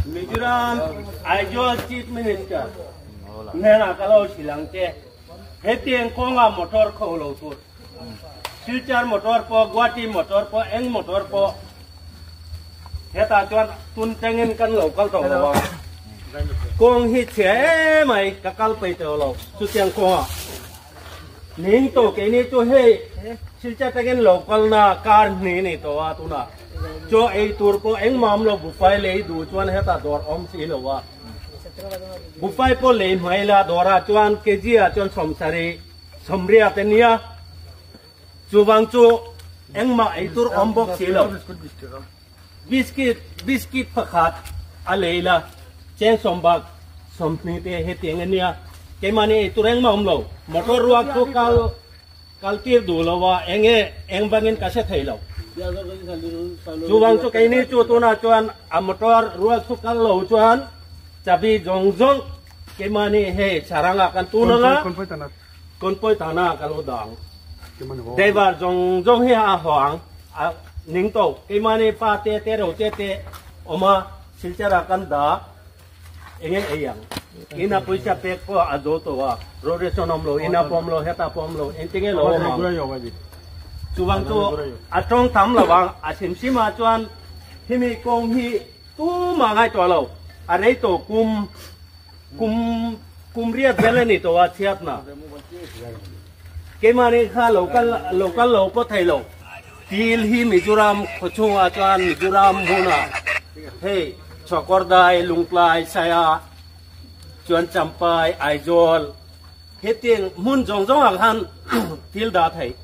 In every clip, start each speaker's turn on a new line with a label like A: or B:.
A: Mizoram Aizawl Chief Minister hnenah ka lo hrilh ang che, hetiang kawnga motor kho lo tur, Silchar motor pawh, Guwahati motor pawh, eng motor pawh hetah chuan tun tangin kan lo kal tawh lo ang. Kawng hi chhia emai ka kal peih tawh lo chutiang kawngah. Ning tawh keini chu hei Silchar tangin lo kalna kar hnih ni tawh a tunah chaw ei tur pawh engmah awm lo bufai lei duh chuan hetah dawr awm si lo a. Bufai pawh lei hmai la dawrah chuan kg ah chuan 70 sawmriat a nia. Chuvang chu engmah ei tur awm bawk si lo. Biscuit, biscuit pakhat a lei la, cheng sawm bak 20 te hetiang a nia. Keimahni ei tur engmah awm lo. Motor ruak chu kal kal tir duh lo a, eng nge eng vangin ka hre thei lo. Chuvang chu keini chu tunah chuan a motor ruak chu kal lo chuan chabi zawng zawng keimahni hei sarangah kan tun ang a. Kawnpawi tana ka lo dang. Driver zawng zawng hi a haw ang. A ning tawh. Keimahni pa te te ro te te awm a, Silchar ah kan dah. Enge ei ang. Ina pawisa pek pawh a zo tawh a. Road ration awm lo, ina pawh awm lo, heta pawh awm lo. Engtinge lo awm ang. Chuvang chu a tawng tam lo ang. A hrim hrim ah chuan hemi kawng hi tumah ngai tawh lo. A rei tawh kum. Kum kum riat vel a ni tawh a chhiatna. Keimahni kha lo kal lo kal lo pawh thei lo. Til hi Mizoram khaw chhungah chuan Mizoram hmunah hei Chhawkawrdai, Lungtlai, Saia chuan Champai, Aizawl hetiang hmun zawng zawngah khan thil dah thei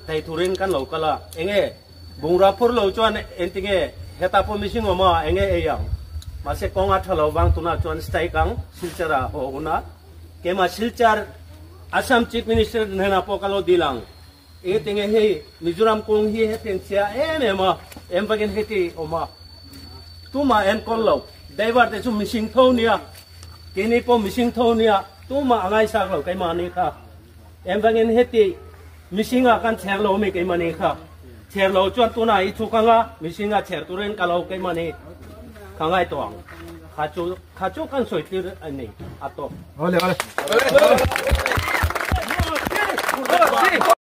A: thei turin kan lo kal a. Enge Bungrua phur lo chuan engtinge hetah pawh mihring awm a, enge ei ang? Mahse kawng a tha lo vang tunah chuan strike ang Silchar ah haw hun a, keimah Silchar Assam Chief Minister hnenah pawh ka lo dil ang. Engtinge hei Mizoram kawng hi hetiang chhia em em a, em vakin heti awm a, tumah enkawl lo, driver te chu mihring tho nia, keini pawh mihring tho nia, tumah a ngaisak lo keimahni kha. Em vangin heti mihringa kan chher lo mi keimahni kha chher lo chuan tunah i chhuk anga mihringa chher turin ka lo keimahni kha ngai tawh ang. Kha chu kha chu kan sawi tir a ni a tawp.
B: Awle awle.